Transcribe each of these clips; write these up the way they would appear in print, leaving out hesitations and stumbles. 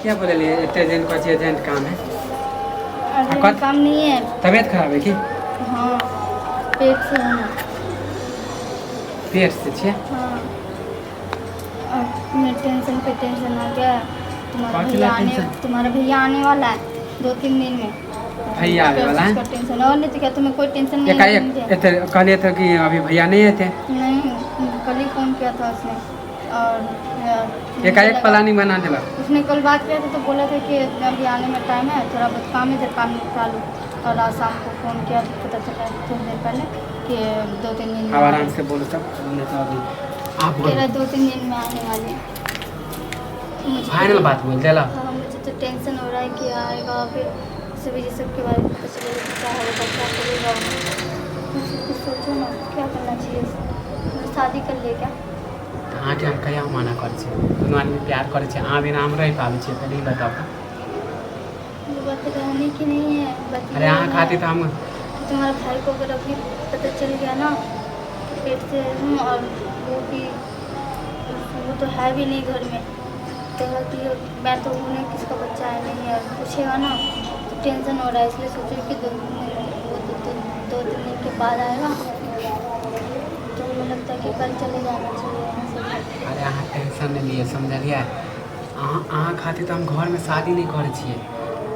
किया बोललियै एते अर्जेंट कहै छियै अर्जेंट काम है? अर्जेंट काम नहीं है। तबियत खराब है की? हाँ, पेट से है ना। पेट से छियै? हाँ, और मैं टेंशन पे टेंशन आ गया। तुम्हारा कौन सी भैया ला आने टेंशन? तुम्हारा भैया आने वाला है 2-3 दिन में। भैया आवे वाला है? उसका टेंशन, और नहीं तो क्या? तुम्हें कोई टेंशन नहीं है एकाएक मुझे? एते कहलियै तऽ कि अभी भैया नहीं एते। नहीं, कल ही फोन किया था उसने और मुझे एकाएक प्लानिंग बना देलक। उसने कल बात किया था तो बोला था कि अभी आने में टाइम है, थोड़ा बहुत काम है, इधर काम निपटा लूँ। और आज शाम को फ़ोन किया तो पता चला थोड़ी देर पहले कि 2-3 दिन में आब आराम से बोलू तब, नहीं तो अभी आप कह बोलू। रहा 2-3 दिन में आने वाले हैं। मुझे फाइनल बात बोल देलक। हाँ, मुझे तो टेंशन हो रहा है कि आएगा, फिर सभी ये सब के बारे में पता चलेगा कि क्या होगा, क्या करेगा वो। कुछ कुछ सोचो ना, क्या करना चाहिए? मैं शादी कर ले क्या? तऽ अहाँके हम कहिया मना करै छियै? दुनू आदमी प्यार करै छियै, अहाँ बिना हम रहि पाबै छियै? पहिले ई बताउ तऽ। वो बात रहने की नहीं है, बात अरे ये अहाँ है खातिर तऽ हम कि तुम्हारा भाई को अगर अभी पता चल गया ना कि पेट से हूँ और वो भी, वो तो है भी नहीं घर में, कहेगा कि मैं तो हूँ नहीं, किसका बच्चा है नहीं है, पूछेगा ना तो टेंशन हो रहा है। इसलिए सोच रही कि 2 दिन, वो 2-3 दिन के बाद आएगा, तो हमें लगता है कि कल चले जाना चाहिए यहाँ से घर। अरे अहाँ टेंशन नहि लिअ, समझलियै? अहाँ खातिर तऽ हम घरमे शादी नहि करै छियै।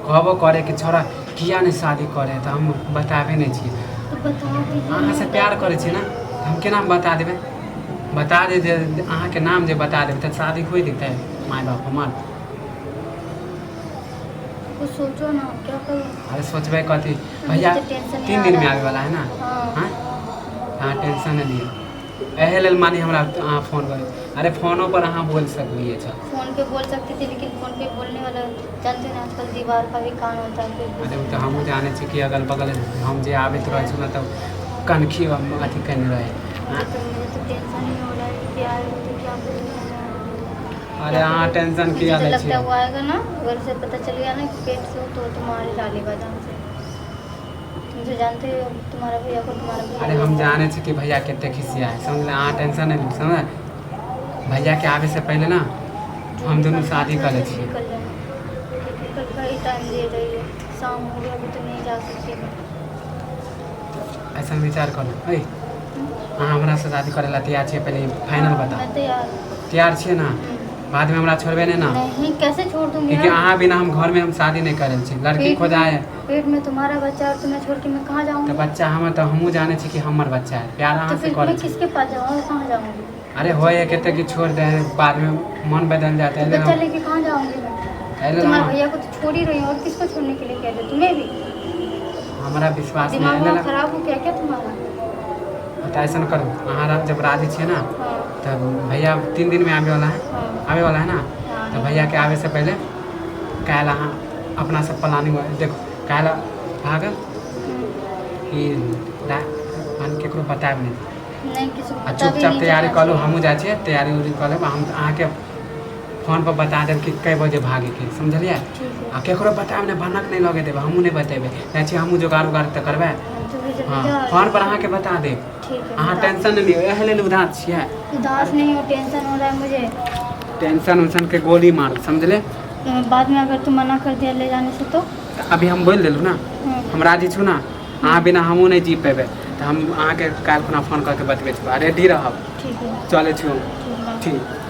कहबो करै कि छोड़ा किया नहि शादी करै, तऽ हम बताबै नहि छियै। तो बता दीजिए। अहाँसँ प्यार करै छियै ने, तऽ हम केना बता देबै? बता दे जे अहाँके नाम जे बता देबै तऽ शादी होइ देतै माय बाप हमर? कुछ सोचो ना, क्या करूँ? अरे सोचबै कथी? भैया मुझे तो टेंशन ही तीन आ दिन में रहा है। आवे वाला है ना? हाँ। हाँ हाँ, टेंशन नहीं लिअ। एहे लेल मानी हमरा अहाँ फोन करी। अरे फोनो पर अहाँ बोल सकलियै छ। फोन पे बोल सकती थी, लेकिन फोन पे बोलने वाला, जानते हो ना, आजकल दीवार का भी कान होता है कोई। अरे ओ तऽ हमहूँ जानै छी कि अगल बगल हम जे आबैत रहै छी ने तऽ कनखी अथी केने रहै। मुझे तो टेंशन ही हो रहा है कि आएगा तो क्या बोलूँगी मैं? अरे अहाँ टेंशन मुझे किया तो लै लगता छियै? है वो आएगा ना, अगर उसे पता चल गया ना कि पेट से हो तो तो मार ही डालेगा जान से। तुम तो जानते हो तुम्हारा भैया को, तुम्हारा भैया अरे हम कैसा है। जानै छी कि भैया कते खिसिया है, समझले? अहाँ टेंशन नहीं लिअ, समझ? भैया के आबे से पहले ना जो हम भी दुनू करना शादी है, कर लै जल्दी छियै। कर लेना, क्योंकि कल का ही टाइम दे रही है, शाम हो गया, अभी तो नहीं जा सकती मैं। ऐसा विचार करू, ऐ अहाँ हमरासँ शादी करै ला तैयार छियै? पहिले फाइनल हाँ, बताउ। मैं तैयार हूँ। तैयार छियै ना? हम्म। बादमे हमरा छोड़बै नहि ना? नहीं, कैसे छोड़ दूंगी? क्योंकि यार? अहाँ बिना हम घरमे हम शादी नहि करै छी। लड़की पेट खोजा है। पेट में तुम्हारा बच्चा और तुम्हें छोड़ के मैं कहाँ तऽ जाऊँगी? बच्चा हमर तऽ हमहूँ जानै छी कि हमर बच्चा है। प्यार तो अहाँ से फिर करै मैं छी। किसके पास जाऊँ और कहाँ जाऊँगी? अरे होइ है कते कि छोड़ दे, बादमे मन बदल जाता है। तो बच्चा लेके कहाँ जाऊँगी मैं? एहि लेल तुम्हारे हम भैया को तो छोड़ ही रही हूँ, और किसको छोड़ने के लिए कह रही हो? तुम्हें भी? हमरा विश्वास नहि दिमाग एहि वहाँ लेल। खराब हो गया क्या तुम्हारा? तऽ ऐसा करू, अहाँ जब राजी छियै ना हाँ। तऽ भैया 3 दिन में आबे वाला है। हाँ। आबे वाला है ना? हाँ। तऽ भैया के आबे से पहले काल्हि अहाँ अपना सब प्लानिंग देखो, काल्हि भागल कि हम केकरो बतायब नहि। नहीं, किसी को आ पता भी चुपचाप नहीं तैयारी चलना कऽ लू। चाहिए। हमहूँ जाइ छियै, तैयारी उरी कऽ लेब। हम अहाँके फोन पर बता देब कि कै बजे भागेके, समझलियै? ठीक है। आ केकरो बतायब नहि, भनक नहि लगे देबै, हमहूँ नहि बतेबै। जाइ छियै हमहूँ, जोगाड़ उगाड़ तऽ करबै। हाँ, तो फिर जल्दी हँ, जाओ। फोन पर अहाँके बता देब। ठीक है। अहाँ बता टेंशन नहि लियौ। एहि लेल उदास छियै? दो। उदास नहीं हो, टेंशन हो रहा है मुझे। टेंशन उंशन के गोली मारू, समझले? बाद में अगर तुम मना कर दिया ले जाने से तो? तऽ अभी हम बोलि देलहुँ ने। हम राजी छु ना? अहाँ बिना हमहूँ नहि जी पेबै, तऽ हम अहाँके काल्हि खुना फोन कऽ के बतबै छी आ रेडी रहब। ठीक है। चलै छी हम। ठीक बा। ठीक।